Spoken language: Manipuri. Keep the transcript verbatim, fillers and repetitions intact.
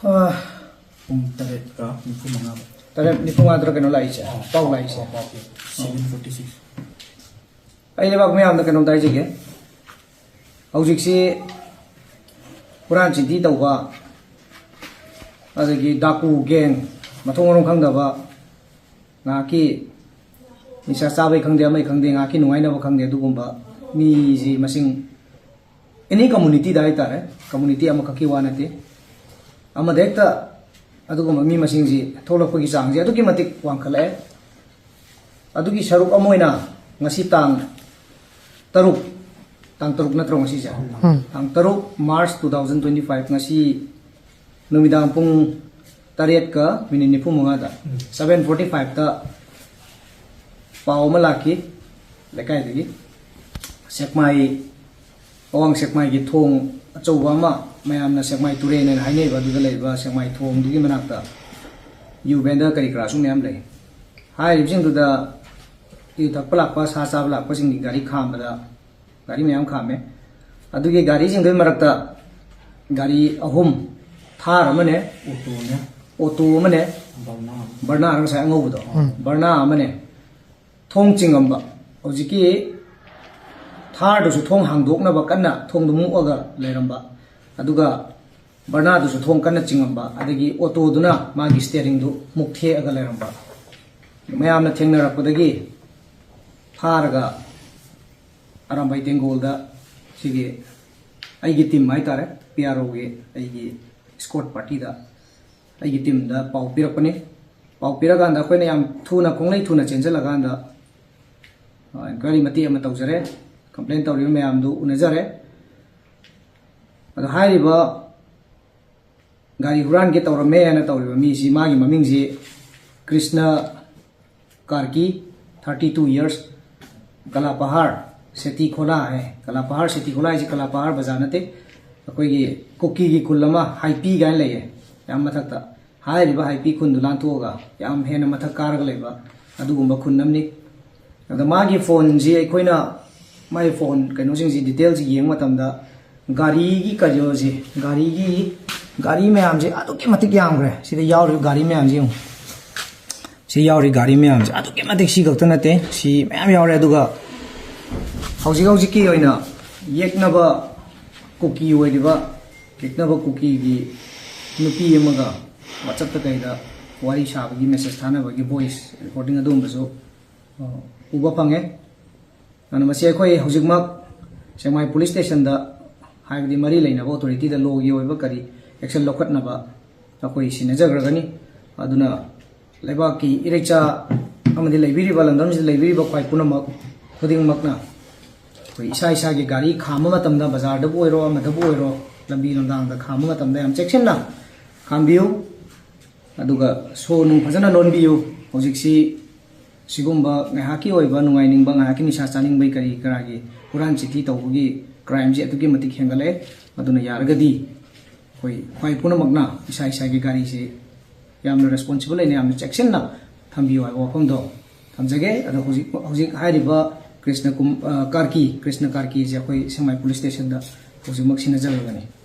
ꯑꯥ, ꯄꯨꯡ ꯇꯔꯦꯠꯀ ꯅꯤꯐꯨ ꯃꯉꯥ꯫ ꯇꯔꯦꯠ ꯅꯤꯐꯨ ꯃꯉꯥꯗꯔ ꯀꯩꯅꯣ ꯂꯥꯛꯏꯁꯦ, ꯄꯥꯎ ꯂꯥꯛꯏꯁꯦ꯫ Seven forty six꯫ ꯑꯩ ꯂꯩꯕꯥꯛ ꯃꯌꯥꯝꯗ ꯀꯩꯅꯣꯝꯇ ꯍꯥꯏꯖꯒꯦ꯫ ꯍꯧꯖꯤꯛꯁꯤ ꯍꯨꯔꯥꯟ ꯆꯤꯟꯊꯤ ꯇꯧꯕ, ꯑꯗꯒꯤ ꯗꯥꯀꯨ ꯒꯦꯡ, ꯃꯊꯣꯡ ꯃꯔꯝ ꯈꯪꯗꯕ, ꯉꯥꯏꯍꯥꯛꯀꯤ ꯅꯤꯁꯥ ꯆꯥꯕꯩ ꯈꯪꯗꯦ, ꯑꯃꯩ ꯈꯪꯗꯦ, ꯉꯥꯏꯍꯥꯛꯀꯤ ꯅꯨꯡꯉꯥꯏꯅꯕ ꯈꯪꯗꯦ, ꯑꯗꯨꯒꯨꯝꯕ ꯃꯤꯁꯤ ꯃꯁꯤꯡ ꯑꯦꯅꯤ ꯀꯝꯃꯨꯅꯤꯇꯤꯗ ꯍꯥꯏꯇꯥꯔꯦ, ꯀꯝꯃꯨꯅꯤꯇꯤ ꯑꯃꯈꯛꯀꯤ ꯋꯥ ꯅꯠꯇꯦ, ꯑꯃꯗ ꯍꯦꯛꯇ ꯑꯗꯨꯒꯨꯝꯕ ꯃꯤ ꯃꯁꯤꯡꯁꯤ ꯊꯣꯛꯂꯛꯄꯒꯤ ꯆꯥꯡꯁꯤ ꯑꯗꯨꯛꯀꯤ ꯃꯇꯤꯛ ꯋꯥꯡꯈꯠꯂꯛꯑꯦ꯫ ꯑꯗꯨꯒꯤ ꯁꯔꯨꯛ ꯑꯃ ꯑꯣꯏꯅ ꯉꯁꯤ ꯇꯥꯡ ꯇꯔꯨꯛ, ꯇꯥꯡ ꯇꯔꯨꯛ ꯅꯠꯇ꯭ꯔꯣ ꯉꯁꯤꯁꯦ? ꯎꯝ꯫ ꯇꯥꯡ ꯇꯔꯨꯛ March two thousand twenty five, ꯉꯁꯤ ꯅꯨꯃꯤꯗꯥꯡ ꯄꯨꯡ ꯇꯔꯦꯠꯀ ꯃꯤꯅꯤꯠ ꯅꯤꯐꯨ ꯃꯉꯥꯗ, seven forty fiveꯇ ꯄꯥꯎ ꯑꯃ ꯂꯥꯛꯈꯤ ꯂꯩꯀꯥꯏꯗꯒꯤ꯫ ꯁꯦꯛꯃꯥꯏ, ꯑꯋꯥꯡ ꯁꯦꯛꯃꯥꯏꯒꯤ ꯊꯣꯡ ꯑꯆꯧꯕ ꯑꯃ, ꯃꯌꯥꯝꯅ ꯁꯦꯛꯃꯥꯏ ꯇꯨꯔꯦꯜ ꯍꯥꯏꯅ ꯍꯥꯏꯅꯩꯕ, ꯑꯗꯨꯗ ꯂꯩꯕ ꯁꯦꯛꯃꯥꯏ ꯊꯣꯡꯗꯨꯒꯤ ꯃꯅꯥꯛꯇ ꯌꯨ ꯚꯦꯟꯗꯔ ꯀꯔꯤ ꯀꯔꯥꯁꯨ ꯃꯌꯥꯝ ꯂꯩ꯫ ꯍꯥꯏꯔꯤꯕꯁꯤꯡꯗꯨꯗ ꯌꯨ ꯊꯛꯄ ꯂꯥꯛꯄ, ꯁꯥ ꯆꯥꯕ ꯂꯥꯛꯄꯁꯤꯡꯒꯤ ꯒꯥꯔꯤ ꯈꯥꯝꯕꯗ ꯒꯥꯔꯤ ꯃꯌꯥꯝ ꯈꯥꯝꯃꯦ꯫ ꯑꯗꯨꯒꯤ ꯒꯥꯔꯤꯁꯤꯡꯗꯨꯒꯤ ꯃꯔꯛꯇ ꯒꯥꯔꯤ ꯑꯍꯨꯝ, ꯊꯥꯔ ꯑꯃꯅꯦ, ꯑꯣꯇꯣꯅꯦ, ꯑꯣꯇꯣ ꯑꯃꯅꯦ, ꯕꯔꯅꯥ꯫ ꯕꯔꯅꯥꯔ ꯉꯁꯥꯏ ꯑꯉꯧꯕꯗꯣ, ꯎꯝ꯫ ꯕꯔꯅꯥ ꯑꯃꯅꯦ, ꯊꯣꯡ ꯆꯤꯡꯉꯝꯕ꯫ ꯍꯧꯖꯤꯛꯀꯤ ꯊꯥꯔꯗꯨꯁꯨ ꯊꯣꯡ ꯍꯥꯡꯗꯣꯛꯅꯕ ꯀꯟꯅ ꯊꯣꯡꯗꯨ ꯃꯨꯛꯑꯒ ꯂꯩꯔꯝꯕ, ꯑꯗꯨꯒ ꯕꯔꯅꯥꯗꯨꯁꯨ ꯊꯣꯡ ꯀꯟꯅ ꯆꯤꯡꯉꯝꯕ, ꯑꯗꯒꯤ ꯑꯣꯇꯣꯗꯨꯅ ꯃꯥꯒꯤ ꯁ꯭ꯇꯤꯌꯔꯤꯡꯗꯨ ꯃꯨꯛ ꯊꯦꯛꯑꯒ ꯂꯩꯔꯝꯕ꯫ ꯃꯌꯥꯝꯅ ꯊꯦꯡꯅꯔꯛꯄꯗꯒꯤ ꯐꯥꯔꯒ ꯑꯔꯥꯝꯕꯥꯏ ꯇꯦꯡꯒꯣꯜꯗ ꯁꯤꯒꯤ ꯑꯩꯒꯤ ꯇꯤꯝ ꯍꯥꯏꯇꯥꯔꯦ, ꯄꯤ ꯑꯥꯔ ꯑꯣꯒꯤ ꯑꯩꯒꯤ ꯏꯁꯀꯣꯔꯠ ꯄꯥꯔꯇꯤꯗ ꯑꯩꯒꯤ ꯇꯤꯝꯗ ꯄꯥꯎ ꯄꯤꯔꯛꯄꯅꯤ꯫ ꯄꯥꯎ ꯄꯤꯔꯀꯥꯟꯗ ꯑꯩꯈꯣꯏꯅ ꯌꯥꯝ ꯊꯨꯅ, ꯈꯣꯡꯂꯩ ꯊꯨꯅ ꯆꯦꯟꯁꯤꯜꯂꯀꯥꯟꯗ, ꯑ, ꯏꯟꯀ꯭ꯋꯥꯏꯔꯤ ꯃꯇꯦꯛ ꯑꯃ ꯇꯧꯖꯔꯦ꯫ ꯀꯝꯄ꯭ꯂꯦꯟ ꯇꯧꯔꯤꯕ ꯃꯌꯥꯝꯗꯨ ꯎꯅꯖꯔꯦ꯫ ꯑꯗꯣ ꯍꯥꯏꯔꯤꯕ ꯒꯥꯔꯤ ꯍꯨꯔꯥꯟꯒꯦ ꯇꯧꯔꯝꯃꯦ ꯍꯥꯏꯅ ꯇꯧꯔꯤꯕ ꯃꯤꯁꯤ, ꯃꯥꯒꯤ ꯃꯃꯤꯡꯁꯤ ꯀ꯭ꯔꯤꯁꯅ ꯀꯥꯔꯀꯤ, thirty two years, ꯀꯂꯥꯄꯍꯥꯔ ꯁꯦꯇꯤ ꯈꯣꯂꯥ ꯍꯥꯏ꯫ ꯀꯂꯥꯄꯍꯥꯔ ꯁꯦꯇꯤ ꯈꯣꯂꯥ ꯍꯥꯏꯁꯤ ꯀꯂꯥꯄꯍꯥꯔ ꯕꯖꯥꯔ ꯅꯠꯇꯦ, ꯑꯩꯈꯣꯏꯒꯤ ꯀꯨꯀꯤꯒꯤ ꯈꯨꯜ ꯑꯃ ꯍꯥꯏꯄꯤ ꯀꯥꯏꯅ ꯂꯩꯌꯦ, ꯌꯥꯝ ꯃꯊꯛꯇ꯫ ꯍꯥꯏꯔꯤꯕ ꯍꯥꯏꯄꯤ ꯈꯨꯟꯗꯨ ꯂꯥꯟꯊꯣꯛꯑꯒ ꯌꯥꯝ ꯍꯦꯟꯅ ꯃꯊꯛ ꯀꯥꯔꯒ ꯂꯩꯕ ꯑꯗꯨꯒꯨꯝꯕ ꯈꯨꯟ ꯑꯃꯅꯤ꯫ ꯑꯗ ꯃꯥꯒꯤ ꯐꯣꯟꯁꯤ ꯑꯩꯈꯣꯏꯅ, ꯃꯥꯒꯤ ꯐꯣꯟ ꯀꯩꯅꯣꯁꯤꯡꯁꯤ, ꯗꯤꯇꯦꯜꯁꯤ ꯌꯦꯡꯕ ꯃꯇꯝꯗ ꯒꯥꯔꯤꯒꯤ ꯀꯩꯅꯣꯁꯤ, ꯒꯥꯔꯤꯒꯤ ꯒꯥꯔꯤ ꯃꯌꯥꯝꯁꯦ ꯑꯗꯨꯛꯀꯤ ꯃꯇꯤꯛ ꯌꯥꯝꯈ꯭ꯔꯦ꯫ ꯁꯤꯗ ꯌꯥꯎꯔꯤꯕ ꯒꯥꯔꯤ ꯃꯌꯥꯝꯁꯦ ꯌꯦꯡꯉꯨ꯫ ꯁꯤ ꯌꯥꯎꯔꯤ ꯒꯥꯔꯤ ꯃꯌꯥꯝꯁꯦ ꯑꯗꯨꯛꯀꯤ ꯃꯇꯤꯛ ꯁꯤ ꯈꯛꯇ ꯅꯠꯇꯦ, ꯁꯤ ꯃꯌꯥꯝ ꯌꯥꯎꯔꯦ꯫ ꯑꯗꯨꯒ ꯍꯧꯖꯤꯛ ꯍꯧꯖꯤꯛꯀꯤ ꯑꯣꯏꯅ ꯌꯦꯛꯅꯕ ꯀꯨꯀꯤ ꯑꯣꯏꯔꯤꯕ, ꯌꯦꯛꯅꯕ ꯀꯨꯀꯤꯒꯤ ꯅꯨꯄꯤ ꯑꯃꯒ WhatsApp-ꯇ ꯀꯩꯗ ꯋꯥꯔꯤ ꯁꯥꯕꯒꯤ, ꯃꯦꯁꯦꯖ ꯊꯥꯅꯕꯒꯤ ꯚꯣꯏꯁ ꯔꯦꯀꯣꯔꯗꯤꯡ ꯑꯗꯨꯒꯨꯝꯕꯁꯨ, ꯑ, ꯎꯕ ꯐꯪꯉꯦ꯫ ꯑꯗꯨꯅ ꯃꯁꯤ ꯑꯩꯈꯣꯏ ꯍꯧꯖꯤꯛꯃꯛ ꯁꯦꯛꯃꯥꯏ ꯄꯨꯂꯤꯁ ꯁ꯭ꯇꯦꯁꯟꯗ, ꯍꯥꯏꯕꯗꯤ ꯃꯔꯤ ꯂꯩꯅꯕ ꯑꯣꯊꯣꯔꯤꯇꯤꯗ ꯂꯣꯒꯤ ꯑꯣꯏꯕ ꯀꯔꯤ ꯑꯦꯛꯁꯟ ꯂꯧꯈꯠꯅꯕ ꯑꯩꯈꯣꯏ ꯁꯤꯟꯅꯖꯈ꯭ꯔꯒꯅꯤ꯫ ꯑꯗꯨꯅ ꯂꯩꯕꯥꯛꯀꯤ ꯏꯔꯩꯆꯥ ꯑꯃꯗꯤ ꯂꯩꯕꯤꯔꯤꯕ ꯂꯝꯗꯝꯁꯤꯗ ꯂꯩꯕꯤꯔꯤꯕ ꯈ꯭ꯋꯥꯏ ꯄꯨꯝꯅꯃꯛ ꯈꯨꯗꯤꯡꯃꯛꯅ ꯑꯩꯈꯣꯏ ꯏꯁꯥ ꯏꯁꯥꯒꯤ ꯒꯥꯔꯤ ꯈꯥꯝꯕ ꯃꯇꯝꯗ, ꯕꯖꯥꯔꯗꯕꯨ ꯑꯣꯏꯔꯣ ꯑꯃꯗꯕꯨ ꯑꯣꯏꯔꯣ, ꯂꯝꯕꯤ ꯂꯝꯗꯥꯡꯗ ꯈꯥꯝꯕ ꯃꯇꯝꯗ ꯌꯥꯝ ꯆꯦꯛꯁꯤꯟꯅ ꯈꯥꯝꯕꯤꯌꯨ꯫ ꯑꯗꯨꯒ ꯁꯣ ꯅꯨꯡ ꯐꯖꯅ ꯂꯣꯟꯕꯤꯌꯨ꯫ ꯍꯧꯖꯤꯛꯁꯤ ꯁꯤꯒꯨꯝꯕ ꯉꯥꯏꯍꯥꯛꯀꯤ ꯑꯣꯏꯕ ꯅꯨꯡꯉꯥꯏꯅꯤꯡꯕ, ꯉꯥꯏꯍꯥꯛꯀꯤ ꯅꯤꯁꯥ ꯆꯥꯅꯤꯡꯕꯒꯤ ꯀꯔꯤ ꯀꯔꯥꯒꯤ ꯍꯨꯔꯥꯟ ꯆꯤꯊꯤ ꯇꯧꯕꯒꯤ ꯀ꯭ꯔꯥꯏꯝꯁꯤ ꯑꯗꯨꯛꯀꯤ ꯃꯇꯤꯛ ꯍꯦꯟꯒꯠꯂꯛꯑꯦ꯫ ꯑꯗꯨꯅ ꯌꯥꯔꯒꯗꯤ ꯑꯩꯈꯣꯏ ꯈ꯭ꯋꯥꯏ ꯄꯨꯝꯅꯃꯛꯅ ꯏꯁꯥ ꯏꯁꯥꯒꯤ ꯒꯥꯔꯤꯁꯤ ꯌꯥꯝꯅ ꯔꯦꯁꯄꯣꯟꯁꯤꯕꯜ ꯑꯣꯏꯅ ꯌꯥꯝꯅ ꯆꯦꯛꯁꯤꯟꯅ ꯊꯝꯕꯤꯌꯨ ꯍꯥꯏꯕ ꯋꯥꯐꯝꯗꯣ ꯊꯝꯖꯒꯦ꯫ ꯑꯗꯣ ꯍꯧꯖꯤꯛ, ꯍꯧꯖꯤꯛ ꯍꯥꯏꯔꯤꯕ ꯀ꯭ꯔꯤꯁꯅ ꯀꯨꯝ-, ꯑ, ꯀꯥꯔꯀꯤ, ꯀ꯭ꯔꯤꯁꯅ ꯀꯥꯔꯀꯤꯁꯦ ꯑꯩꯈꯣꯏ ꯁꯦꯛꯃꯥꯏ ꯄꯨꯂꯤꯁ ꯁ꯭ꯇꯦꯁꯟꯗ ꯍꯧꯖꯤꯛꯃꯛ ꯁꯤꯟꯅꯖꯔꯕꯅꯤ꯫